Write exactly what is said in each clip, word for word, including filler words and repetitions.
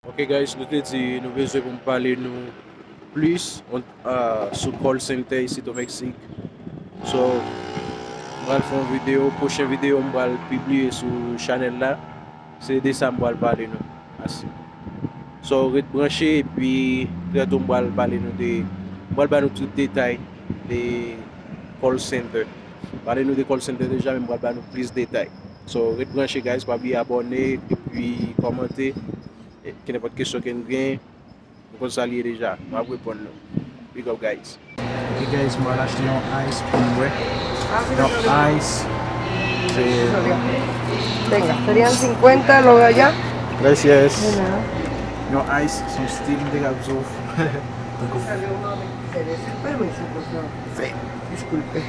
Ok guys, nou te di nou bezwen pou m pale nou plis, uh, sou call center isit o Meksik. So, m pral fè yon videyo, pwochen videyo m pral pibliye sou chanèl la. Se de sa m pral pale nou. Asi. So, ret branche, epi trè tou m pral pale nou de, m pral ba nou tout detay de call center. Pale nou de call center deja, men m pral ba nou plis detay. So, ret branche, guys, pa bliye abòne, epi kòmante. E, kenenpòt kesyon ke nou gen, nou konn sa l ye deja, m ap reponn nou. Big up, guys. Ok, guys, m al achte yon ice pou m bwè. Yon ice. Se Venga, serían cincuenta lo de allá. Gracias. De nada. Yon ice, se yon stil m te ka di w. Tankou Permiso, por favor. Fè. Disculpe.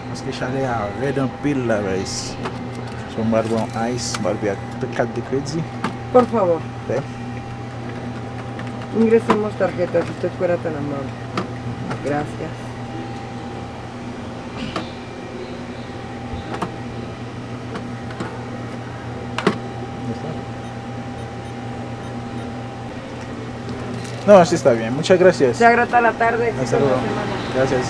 Paske chalè a rèd anpil la, guys. So, m pral pran yon ice, m pral peye ak kat de kredi. Por favor. Fè. Ingresemos tarjeta, si usted fuera tan amable. Gracias. No, así está bien. Muchas gracias. Se agrota la tarde. Hasta luego. Gracias.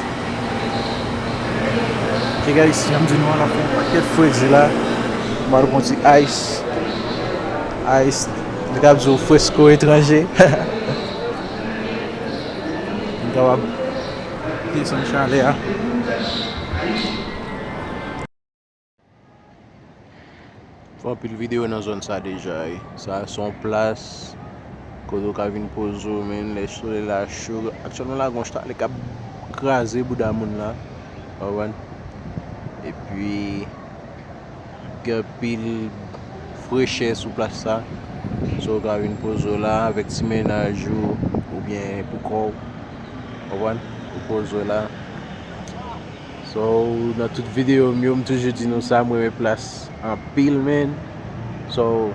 Ok, guys, jan m di nou an, n ap fè yon pakèt fredi la. M al pran ti ice. Ice. Li ka di w fresco etranje. M kapab desann chalè a. Fè anpil videyo nan zòn sa deja, wi. Sa se yon plas kote w ka vin poze w, men lè solèy la cho. Aktyèlman la, gen yon chalè k ap kraze bouda moun la. Ou konprann? Epi, gen anpil frechè sou plas sa. So, w ka vin poze w la avèk ti mennaj ou, oubyen pou kò w. Ou konprann? Ou poze w la. So, nan tout videyo m yo, m toujou di nou sa, m renmen plas anpil, man. So,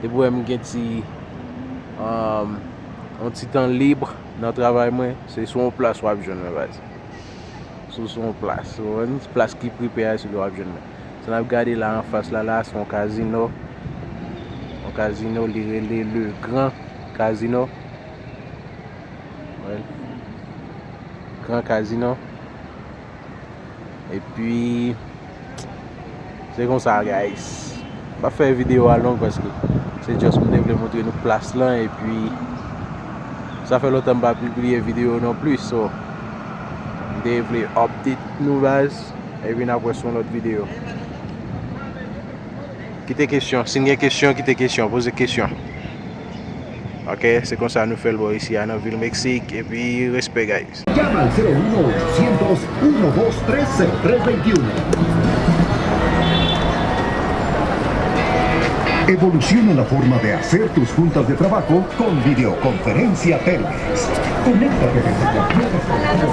depi w wè m gen ti, um, yon ti tan lib nan travay mwen, se sou yon plas w ap jwenn mwen, baz. Sou, sou yon plas. Ou konprann? Plas ki prepare, se li w ap jwenn mwen. Sa n ap gade la anfas la, la, se yon kazino. Yon kazino, li rele Le Grand Casino. Wè. Gran Kazino. Epi, se konsa, guys. M pa fè videyo a long paske se just m te vle montre nou plas lan, epi sa fè lontan m pa pibliye videyo non plis, so m te vle update nou, baz, epi n ap wè sou yon lòt videyo. Kite kesyon. Si n gen kesyon, kite kesyon. Poze kesyon. Ok, se konsa nou fè l bò isi a nan vil Meksik. Epi, respè, guys. Llama al cero uno ochocientos, uno dos tres, cero tres veintiuno. Evoluciona la forma de hacer tus juntas de trabajo con videoconferencia Telmex. Conéctate desde cualquier dispositivo.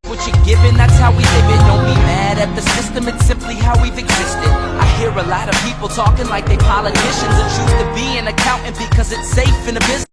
What you giving, that's how we live it. Don't be mad at the system, it's simply how we've existed. I hear a lot of people talking like they politicians and choose to be an accountant because it's safe in the business.